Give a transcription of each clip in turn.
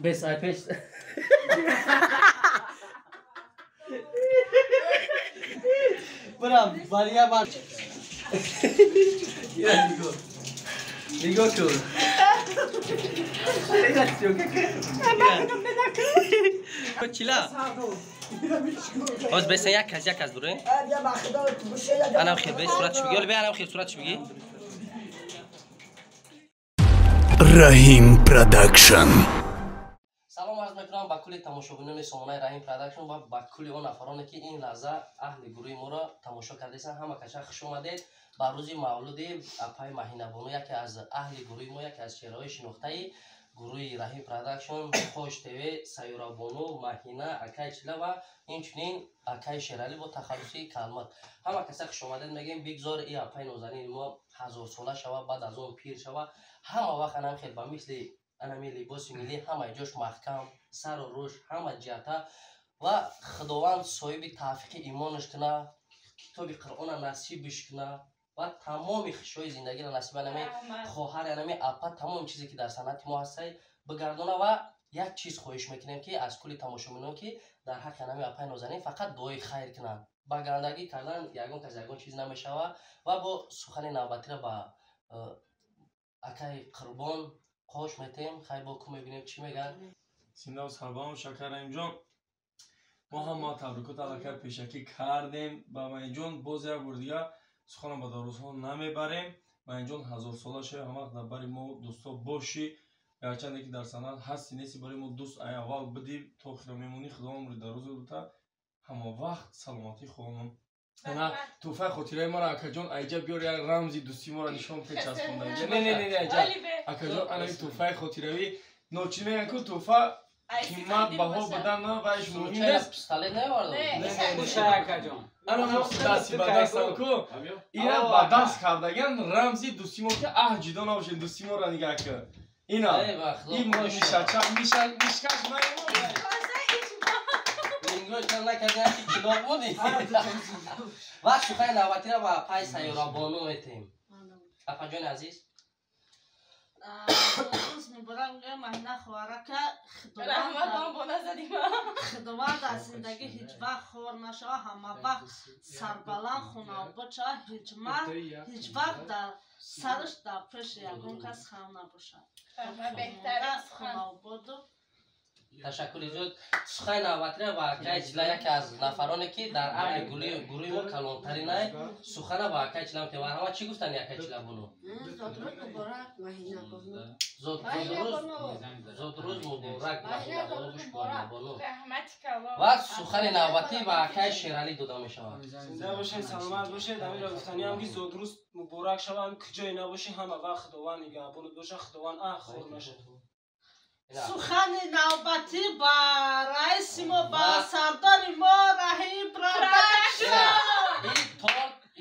بس ای پیش برام باریا بار نگاه کن چیلا باز بس یک از دوره انا خیر به صورتش بگی ولی انا خیر صورتش بگی. Rahim Production. Салом арз мекунам ба кулли тамошобинони сомонаи Раҳим Продакшн ва ба кулли он нафароне ки ин лаҳза аҳли гурӯҳи моро тамошо кардесанд. Ҳама каша хуш омадед ба рӯзи мавлуди апаи Маҳинабону, яке аз аҳли гурӯҳи мо, яке аз чеҳраҳои шинохтаи гурӯҳи Раҳим Продакшн, Хош ТВ, Сайёрабону, Маҳина, акаи Чила ва инчунин акаи Шералӣ бо тахаллуси Калмат. Ҳама каса хуш омадед мегӯем. Бигзор и апаи нозанини мо ҳазорсола шава, баъд аз он пир шава, ҳама вақт анам хел ба мисли анами либоси миллӣ ҳама ҷош маҳкам, сару рӯш ҳама ҷиҳата ва Худованд соҳиби тавфиқи имонаш куна, китоби Қуръона насибиш куна ва тамоми хушҳои зиндагиро насиб анами хоҳари анами апа, тамоми чизе ки дар санъати мо ҳастай бигардона. Ва як чиз хоҳиш мекунем ки аз кулли тамошобинон ки дар ҳаққи анами апаи нозанин фақат дуои хайр кунанд. Ба гандагӣ кардан ягон кас ягон чиз намешава. Ва бо сухани навбатиро ба акаи Қурбон қош метем. Хай бо ку мебинем чӣ мегӯянд. Синдаву сарбаланд шакар Раҳимҷон. Мо ҳама табрикот аллакай пешакӣ кардем ба Маҳинҷон. Боз як бор дигар суханам ба дарозҳо намебарем. Маҳинҷон ҳазорсола шавӣ, ҳама вақт дар бари мо дӯсто бошӣ. Гарчанде ки дар санъат ҳасти нести, барои мо дӯст ай аввал бидӣ то охира мемонӣ. Худо умри дарозу бита, ҳама вақт саломатӣ хоҳонам. Ана тӯҳфаи хотираи маро акаҷон айҷа биёр, як рамзи дӯстии моро нишон печаспонда. Не не не айҷа акаҷон, ана ин тӯҳфаи хотиравӣ. Ночи мегӯянд ку тӯҳфа қимат баҳо будан на вайш муҳим нест. Пистолет наовардам. Ана дасти ба дастам ку ина ба даст кардаган рамзи дӯстии мо ки аҳ ҷудо набошем, дӯстии моро нигаҳ кун. Ина ин мишача мишкаш маемо ва сухани навбатиро ба апаи Сайёрабону метем. Апаҷони азиз, рӯз муборак мегӯям Маҳина хоҳарака. Худованд аз зиндагӣ ҳеҷ вақт хор нашава, ҳама вақт сарбаланд хонаобод шава, ҳеҷ вақт дар сараш дар пеши ягон кас хам набошад. Хонаободу. Ташаккури зиёд. Сухани навбатиро ба акаи Чила, яке аз нафароне ки дар аҳли гурӯҳи мо калонтаринай, сухана ба акаи Чила метем. Марҳамат, чӣ гуфтани акаи Чила бону? Зодрӯз муборак Маҳинабону, гӯш Маҳинабону. Ва сухани навбатӣ ба акаи Шералӣ дода мешавад. Зинда бошед, саломат бошед. Ҳаминро гуфтаниам ки зодрӯз муборак шава, ҳам куҷое набошӣ, ҳама вақт Худованд нигаҳбонат бошад, Худованд аҳ хор нашад. Сухани навбатӣ ба раиси мо, ба сардори мо Раҳим Продакшн.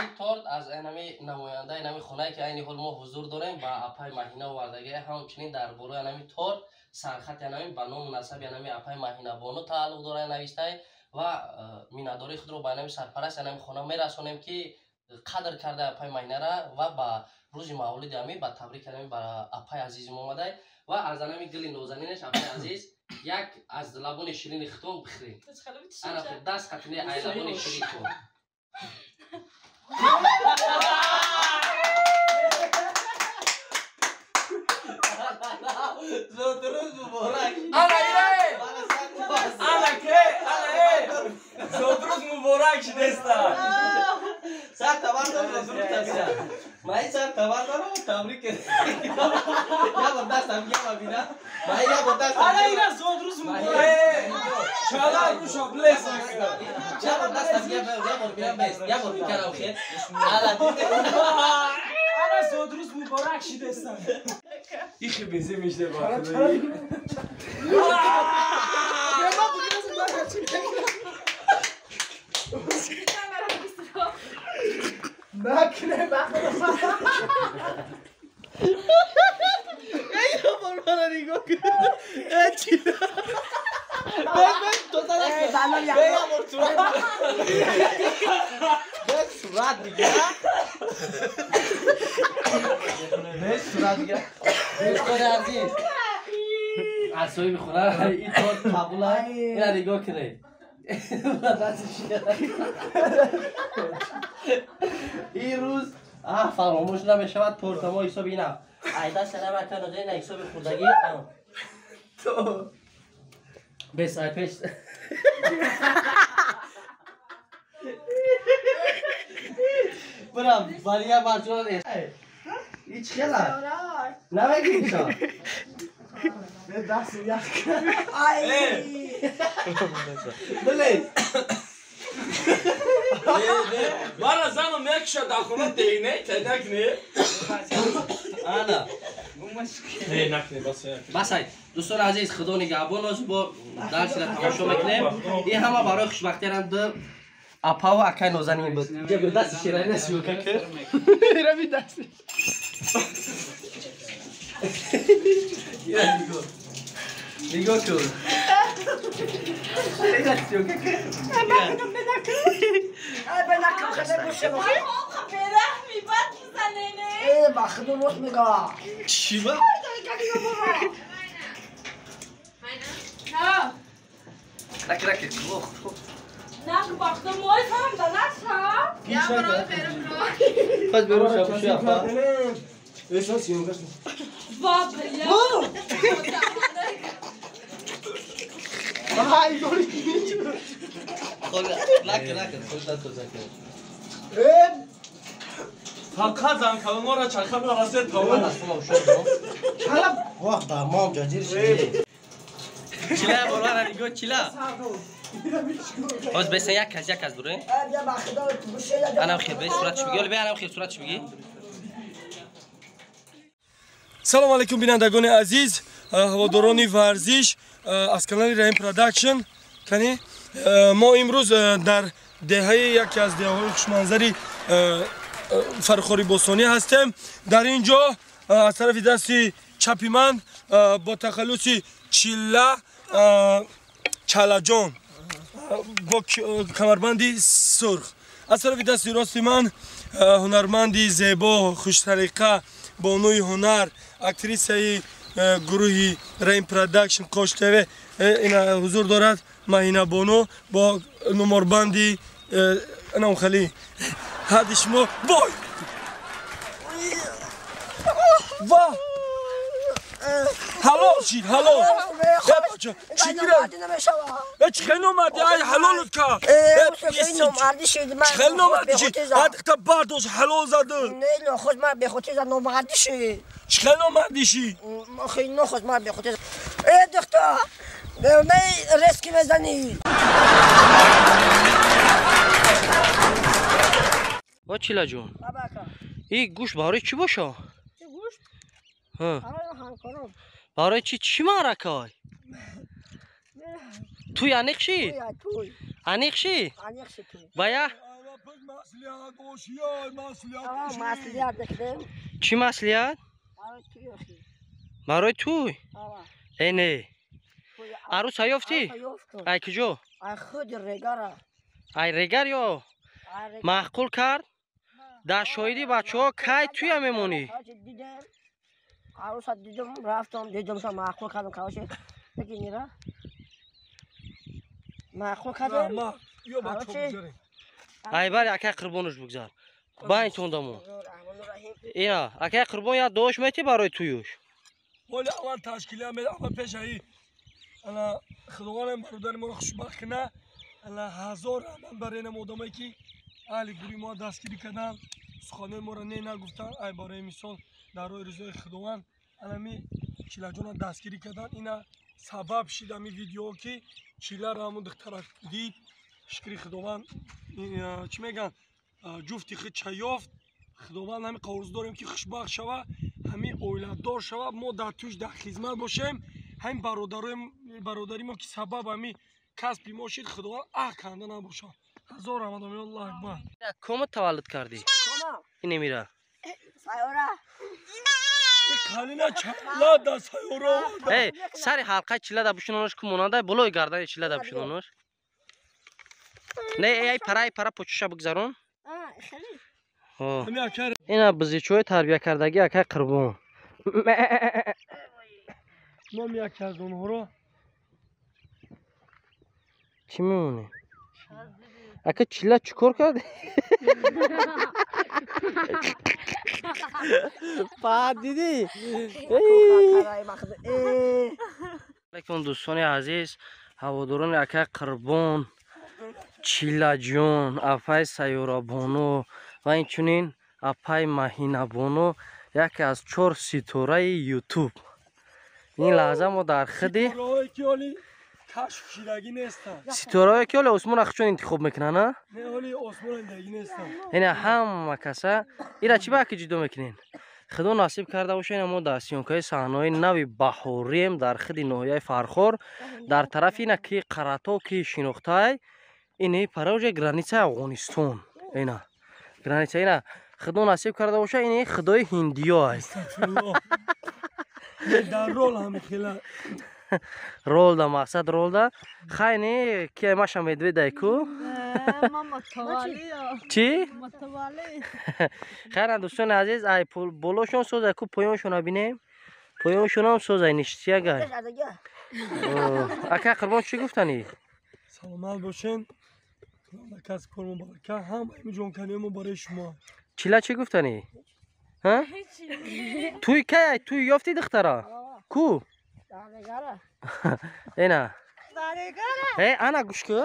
Ин торт аз анами намояндаи анами хонае ки айни ҳол мо ҳузур дорем ба апаи Маҳина овардагӣ. Ҳамчунин дар болои анами торт сархати анами ба ному насаби анами апаи Маҳинабону тааллуқ дорад навистае ва миннатдории худро ба анами сарпарасти анами хона мерасонем ки қадр карда апаи Маҳинара ва ба рӯзи мавлуди ами ба табрик анами ба апаи азизи мо омадай. Ва аз анами гили нозанинаш апаи азиз як аз лабони ширини худтон бихӯред. Ана даст хатини ай лабони ширин кун. Зодрӯз муборак. Ана ира! Ана ке? Ана э! Зодрӯз муборак шудеста. Сар табар дорам зодрӯз табира. Ман сар табар дорам табрик. Я бор дастам я бор бина. Ман я бор дастам. Ана ира зодрӯз муборак. Чала руша блеса. Я бор дастам я бор бина бес. Я бор бикарам хер. Ана диде. Ана зодрӯз муборак шудеста. Ихи безе мешде ба. Эй, я бор мара нигоҳ кун. Э, чӣ? Сурат дига. Бе сурат дига. Дӯстони азиз. Аз соҳиби хона ин торт қабул аст. Ина нигоҳ кунед. Ин рӯз фаромӯш намешавад. Торта мо ҳисоби ина. Айда салам ака ноза ина ҳисоби хурдагӣ. Бес ай пеш. برم بریا بچه‌ها این چه خیلی نمیگی چا دست یخ بله مرا زنم میکشه در خونه دینه تدک نه آنا نه نکنه بس بس دوستان عزیز خدا نگهبان باز با درس را تماشا میکنیم این همه برای خوشبختی هم апао акай нозанин буд. Ҷа дасти ширани насиёка ки. Раби дасти. Я нигоҳ. Нигоҳ кун. Насиёка ки. Чӣ ба? Раки раки. Нах бахта мой фам да наша. Я Пас беру шабу шафа. Эсос ёнгаш. Ва бля. Ай, гори. Хол лак лак хол да то заке. Фақат занкалонора чаха нарасе тавон. Чала вах да мом ҷаҷир шид. Чила борара нигоҳ чила. Боз беса як кас дуре. Анам хел бе сурат чӣ бигӣ? Бе анам хел сурат чӣ бигӣ? Салом алейкум бинандагони азиз, ҳаводорони варзиш аз канали Раҳим Продакшн. Кани мо имрӯз дар деҳаи яке аз деҳаҳои хушманзари Фархори Бостонӣ ҳастем. Дар ин ҷо аз тарафи дасти чапи ман бо тахаллуси Чилла Чалаҷон бо камарбанди сурх, аз тарафи дасти рости ман ҳунарманди зебо, хушсалиқа, бонуи ҳунар, актрисаи гурӯҳи Раҳим Продакшн Кош ТВ ина ҳузур дорад Маҳина Бону бо нуморбанди анамхали ҳадди шумо бой ва ҳалол шид ҳалол. Чӣ гирад? Чӣ хел номардӣ? Ай ҳалолут кард. Чӣ хел номардӣ шид? Адихта бардошт ҳалол заду. Чӣ хел номардӣ шид? О Чила ҷон, ин гӯшт барои чӣ боша? Барои чӣ чӣ маъракай? Туй аниқ ши? Аниқ ши? Бая? Чӣ маслиҳат? Барои туй? Э не. Арӯса ёфтӣ? Ай куҷо? Ай регар ё? Маъқул кард? Дар шоҳиди бачаҳо кай туя мемонӣ? Арӯса дидум, рафтам, дидумша маъқул кардам, короче, бигинира. Маъқул кардам. Ай бари акай қурбонуш бигзар. Байн тондамо. Ина, акай қурбон я дуош метӣ барои туюш. Ҳоли аввал ташкилия мед, аввал пешаи. Ана Худованд бародари моро хушбахт кунад. Ана ҳазор раҳмат бар инам одамое ки аҳли гурӯҳи мо дастгирӣ карданд, суханои моро не нагуфтанд. Ай барои мисол дар роҳи ризои Худованд анами Чилаҷонро дастгирӣ карданд. Ина сабаб шид ами видео ки Чиларо ҳамон духтарак дид. Шукри Худованд, чӣ мегӯянд, ҷуфти худ ча ёфт. Худованд ҳами орзу дорем ки хушбахт шава, ҳами оиладор шава, мо дар туш дар хизмат бошем. Ҳамин бародари мо ки сабаб ҳами касби мо шид, Худованд аҳ канда набошад. Ҳазор раҳмат, Аллоҳу акбар. Кома таваллуд кардӣ? Ин эмира. Сайёра. Калина чала да сайёра. Эй, сари ҳалқаи чила да бушинонош ку монанда, болои гардани чила да бушинонош. Не, ай пара, ай пара почуша бигзарон. Ина бизичои тарбия кардагӣ акай Қурбон. Мом яке аз онҳоро. Чӣ мемонӣ? Ака чила чӣ кор кард? Фаҳд дидӣ? Алейкум дӯстони азиз, ҳаводорони акай Қурбон, Чилаҷон, апай Сайёрабону ва инчунин апай Маҳинабону, яке аз чор ситораи Ютуб. Ин лаҳза мо дар худи кашф шидагӣ нестанд. Ситораое ки ҳоле осмона хучон интихоб мекунанд, а? Не, ҳоли осмона дидагӣ нестанд. Ина ҳама каса ира чӣ ба ки ҷудо мекунен? Худо насиб карда боша, ина мо дар съёмкаи саҳнаҳои нави баҳорием дар худи ноҳияи Фархор, дар тарафи ина ки Қарато ки шинохтай, ини параоҷа границаи Афғонистон. Ина граница ина худо насиб карда боша, ини худои ҳиндиё аст. Дар рол ҳами хела ролда мақсад ролда хайни ки маша медведай ку чӣ хайра. Дӯстони азиз, ай болошон созай ку, поёншона бинем, поёншонам созай ништиягай. Ака Қурбон, чӣ гуфтанӣ? Саломат бошен, кас кор муборака, ҳамаи ҷонканиёмо барои шумо. Чила чӣ гуфтанӣ? Туй кай туй ёфтӣ духтара ку? Ина. Э, ана гӯш ку.